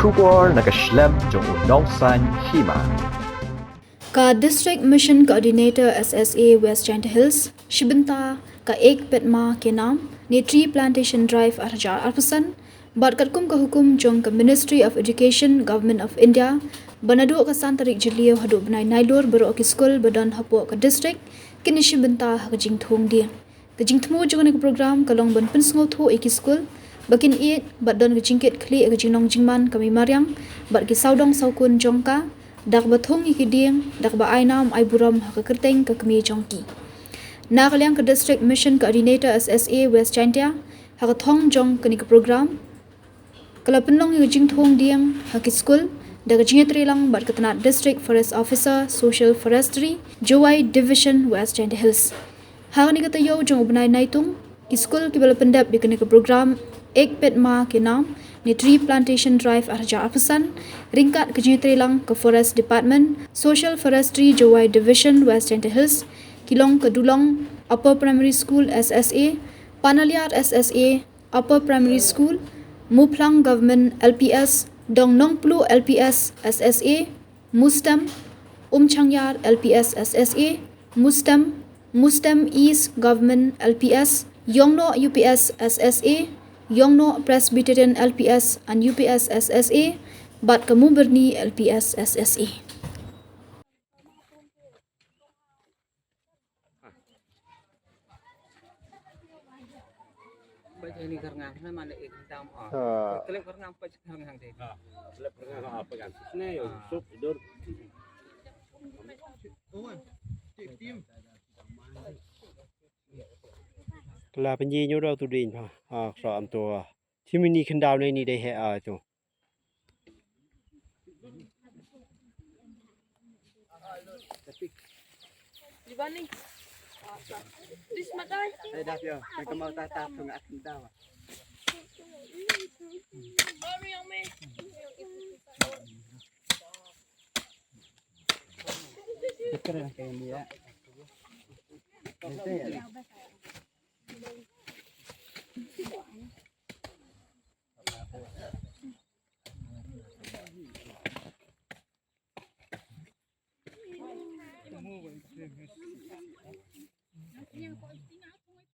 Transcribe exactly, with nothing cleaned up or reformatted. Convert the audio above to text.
Khubor na ka shlem jong u nongsaiñ hima. Ka District Mission Coordinator S S A West Jaintia Hills, shi bynta ka Ek Ped Maa Ke Naam ne Tree Plantation Drive ar hajar arphew san, bad katkum ka hukum jong ka Ministry of Education, Government of India, ba naduh ka san tarik Jylliew haduh bnai Nailur baroh ki skul ba don hapoh ka district kin ïa shi bynta ha ka jingthung dieng. Ka jingthmu jong kane ka program ka long ban pynsngewthuh ïa ki skul ba kin ïeit bad don ka jingkit khlieh ïa ka jinglong jingman ka mei mariang bad ki sawdong sawkun jong ka, da kaba thung ïa ki dieng, da kaba ai nam ai burom ha ka kyrteng ka kmie jong ki. Na ka liang ka District Mission Coordinator S S A West Jaintia, ha ka thong jong kane ka program, ka la pynlong ïa ka jingthung dieng ha ki skul da ka jingïatreilang bad ka tnat District Forest Officer, Social Forestry, Jowai Division, West Jaintia Hills. Ha kane ka taïew jong u bnai Naitung, ki skul kiba la pyndep ïa kane ka program Ek Ped Maa Ke Naam ne Tree Plantation Drive ar hajar arphew san, ryngkat ka jingïatreilang ka Forest Department, Social Forestry, Jowai Division, West Jaintia Hills, ki long ka Dulong Upper Primary School S S A, Panaliar S S A, Upper Primary School, Muphlang Government L P S, Dongnongpluh L P S S S A, Mustem, Umchangjar L P S S S A, Mustem, Mustem East Government L P S, Yongnoh U P S S S A, Yongnoh Presbyterian L P S and U P S S S A, bad ka Mubyrni L P S S S A. Peit ini kerngang, na mana ik tam, ah. Ah. Klep kerngang, peit kerngang deh. Ah, klep kerngang, ah, peit kan. Sini, yo, ah. Sup, dur. Kala penji nyu dau tu ding, ha. Ah, kso am tu. Tim ini kendau ni, ni deh, ah, tu.